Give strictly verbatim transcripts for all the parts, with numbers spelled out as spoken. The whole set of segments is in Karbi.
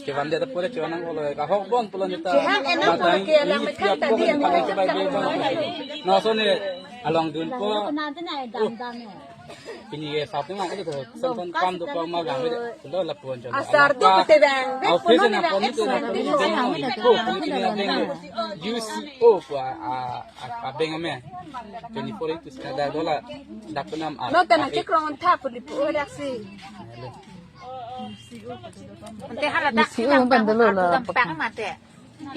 Kevan dia ta pura kevan nang kolo, kahok bon pulo neta. Kevan enang kolo, kelang methang tadi yang kita cakap. Nang so ne along dunpo. Pini ke Sabtu ma itu, son kam do ko ma gang de. Pulo lapu-an cholo. Asar tu pete bang. Office na pon itu na pon itu. Ko pon itu na bang. U C O ko a a bang ame. Twenty four into sekadar dola. Dak penam a. No tana kekrong tha puli pu dak si. Ante hala dak si u ban dolo la. Gampang mate.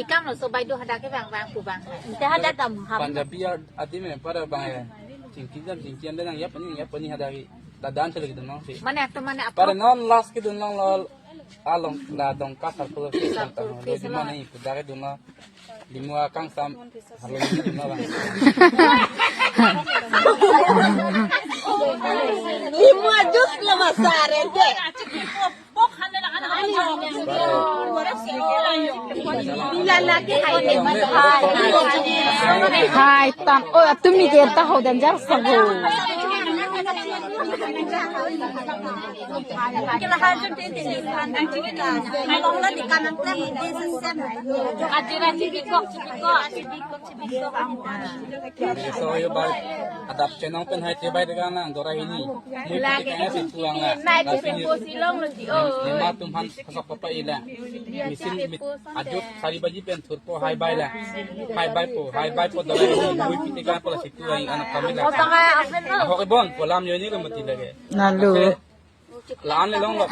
Tikam lo so bai do hadak ke bang bang pu bang. Ante hadak dam ham. Punjabi adim e pada bang ya. Chingki jam chingki ande nang ya pani ya pani hadak ke. Dadan chelo gitu nang si. Mane atau mane apa? Pada non last ke dun long lo. Along la dong kasar pulo. Sa pulo. Di mana itu dari dun lo. Di mua kangsam. Halo, di mana, Bang? Di mua jus lo masar ente. Hai, tan. Oh, atum ni ke ta ho dan jar sa ho. Kila hajun tin tin ni kan ang chini na. Along la di kan ang tin tin sen sen. Ajira chibikok, chibikok, chibikok, chibikok. So yo bai adap chenong pen hai te bai de kan ang dora ini. Lagi. Kaya si tuang la. Nai tu pin po silong lo di o. Lima tum han sok papa ila. Misin mit ajut sari baji pen thurpo hai bai la. Hai bai po, hai bai po dora ini. Bui piti kan po la si tuang anak kami la. Ahok bon, polam yo ini lo mati lagi. Lalu. Oke. La-an le long lo,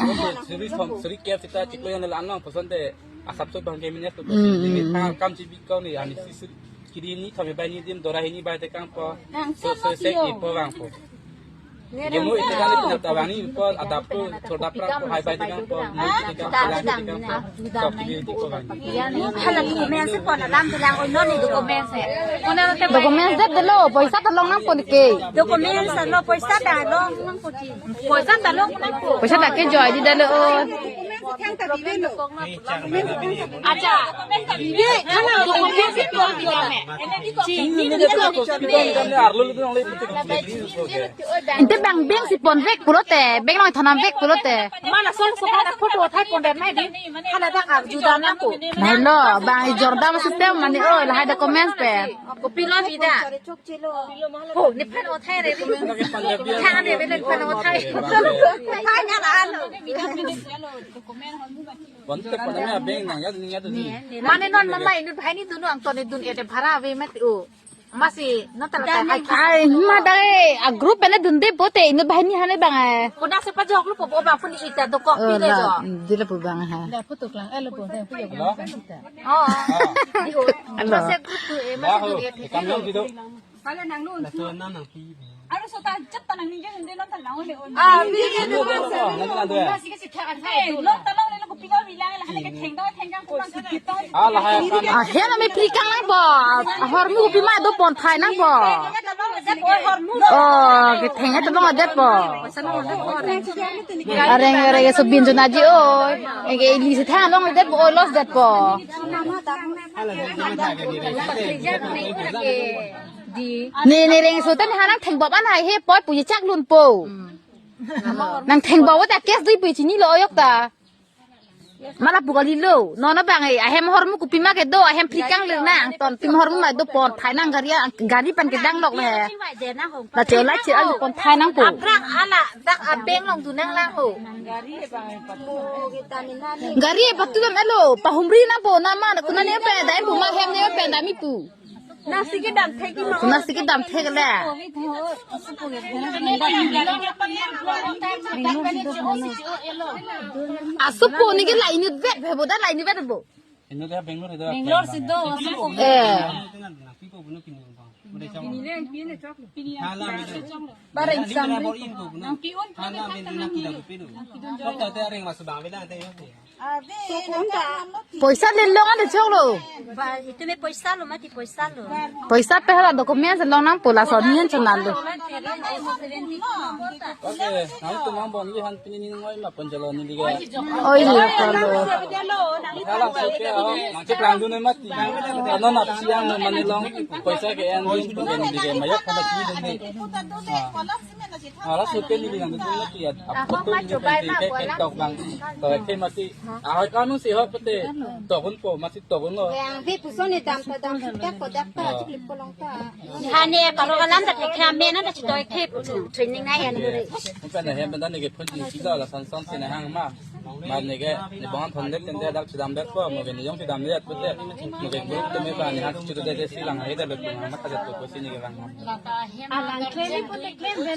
suri thom, suri kep sita chiklo yang la-an long, puson te asap so bang kemi ne tu. Hmm, hmm, hmm. Kam chibikok ni, ani si suri kiri ni thom bai ni dim dora hini bai te kang po. So, so, se ki po bang po. Gemu itu kan ni pinap tawang ni po, adap po, thor dap rang po, hai bai te kang po, mu te kang po, lang te kang po. Hala document si pon alam tu lang, oh, no ni document si. Document det dolo, poisa ta long nangpo ke. Document si lo, poisa ta long nangpo ji. Poisa ta long nangpo. Poisa ta ke joi di dalo. Acha. Document si pon alam. Ante bang bang si ponvek pulote, bang long thonamvek pulote. Mala song so hala photo thai pon det nai di. Hala dak arju dan nangpo. Nai lo, bang i Jordan system mane o, lahai documents pen. Kopilo bida. Ho, ni phan o thai re. Thang re bele phan o thai. Thai nya la ano. Bon te pon me abeng nang ya ni ya ni. Mane non mama inut bhai ni dunu angton ni dun ete bhara ave mat o. Masi, no tala ta hai. Ai, ma dai, a group pen dunde pote, inut bhai ni hane bang ai. Kuna se pajok lo po bang puni ita dokok. Oh, pile la, jo. Dila po bang ha. La photo klang, elo po, pu yo. Hello? Oh. Hello. Masi group tu, eh, masi ho, tu dia. Kam yang gitu. Kala nang nun. La tu nang nang pi. Aro so ta jep ta nang ni je nang de non ta nang le on. Ah, pi je tu. Nang nang tu. Masi ke si thakan hai. Lo ta lo le lo ko pi lo bilang la hane ke theng ta theng jang ko nang si ta. Ah, lahai kan. Ah, he na me phlikang nangpo. Ahormu kopima do pon thai nangpo. Oh, ketheng ta long adet po. Areng areng so bin jona ji o. Eke ili si thang long adet po, oi los det po. Ne ne reng so ten hanang theng bop an hai he poi pu chak lun po. Nang theng bop ta case dui pu chini lo yok ta. Mala pu kali lo, nono bang e, ahem ahormu kopima ke do, ahem phlikang le nang, ton pima ahormu ma do pon thai nang gari, gari pen kedang lok le. La che la che al pon thai nangpo. Aphrang ala dak abeng long tu nang lang ho. Gari e patu dam elo, pahumri nangpo, nama kuna ne pen dam pu ma hem ne pen dam ipu. Nasi ke dam thek di ma. Nasi ke dam thek le. Asopo ni ke la inut vet, vet bo da la inut vet bo. Inut ya Bangalore do. Bangalore si do, asopo. Eh. Bareng samri. Poisa le long ande choklo. Ba, itu me poisa lo, mati poisa lo. Poisa pe hala documents long nangpo lason ni an chonal lo. Oke, nang tu mang bon lihan pini ni ngoi ma ponjalo ni liga. Oi, liga lo. Hala soke, oh, mangchek langdun mati. Ano nap siang no mane long, poisa ke-en dun, pen di ke mayok hala si dun ni. Ah. Hala soke neli langdun mati ya. Apo to ni ke ke tok lang. To ke mati. Ah, kanu si ho pete. Tokun po, mati tokun lo. Yang di puson ni dam ta dam si tek ko dak ta, ah, chip ko long ta. Hane karo kalam ta thek kha me na ta chitoi khe pu training na yan hure. Bukan na hem dan ni ke phun ni sila la san san sina hang ma. Ma ni ke ni bang thon det tende dak chidam det ko mo ke ni jong chidam det pute. Mo ke group to me ba ni ha chutu det si lang he det lo ma ka jat ko si ni ke lang.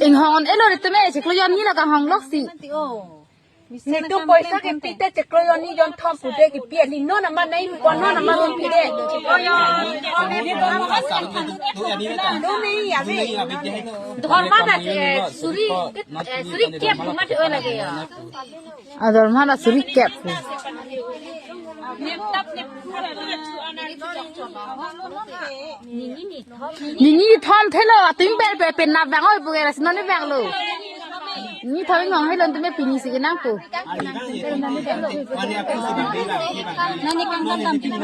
Inghong elo ri teme chiklo yon ni la kanghong lok si. Netum poisa kepi te chiklo yon ni jon thom pu de kepi, ni non ama nai, ko non ama ron pi de. No nai ya be. Dhorma da, eh, suri, eh, suri kep pu mati oi lage ya. Ah, dhorma da suri kep. Nini thom thelo, ating pen pen pen nap vang oi pu ke, lasi non ni vanglo. Ni thom inghong helo teme pini si kenang pu. Nani kan kan tam pini.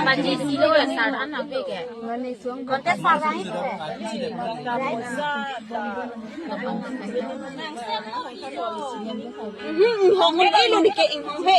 Baji silo ya sar an ave ke. Konte sar an ke. Inghong helo ni ke inghong he.